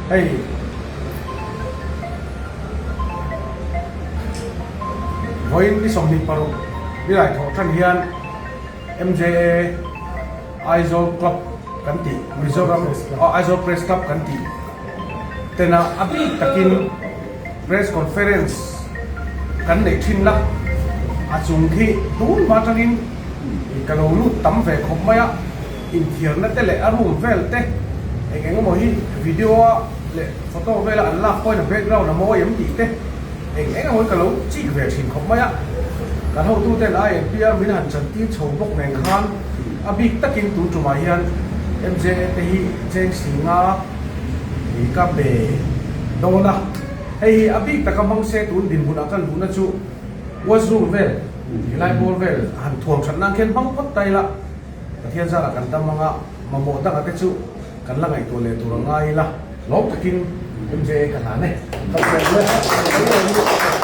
Hei vawiin ni 26 nilai thawh tan hian MJA Aizawl Club kan tih Mizoram Aizawl Press Club kan tih tena a bik takin Press Conference kan neih thin la, a chung khi tun hma atangin ka lo lut tam ve khawp mai a, inthiarna te leh a room vel te eng eng emaw hi video a leh photo vela an lak pawhin a background a mawi em tih te eng eng emaw hi ka lo chik ve thin khawp mai a, kan hotuten INP-a min han chantir chho bawk nen khan a bik takin tun tumah hian MJA te hi cheng singa Ih ka pe dawn a, hei hi a bik taka hmang se tun dinhmunah ka luhna chu washroom vel helai bawr vel han thuam that nan khian hmang phawt ta ila, Pathian zarah kan dam anga mamawh dangah te chu kan la ngaihtuah leh tur a ngai ila, lawm takin MJA ka hlan e. Ka pe.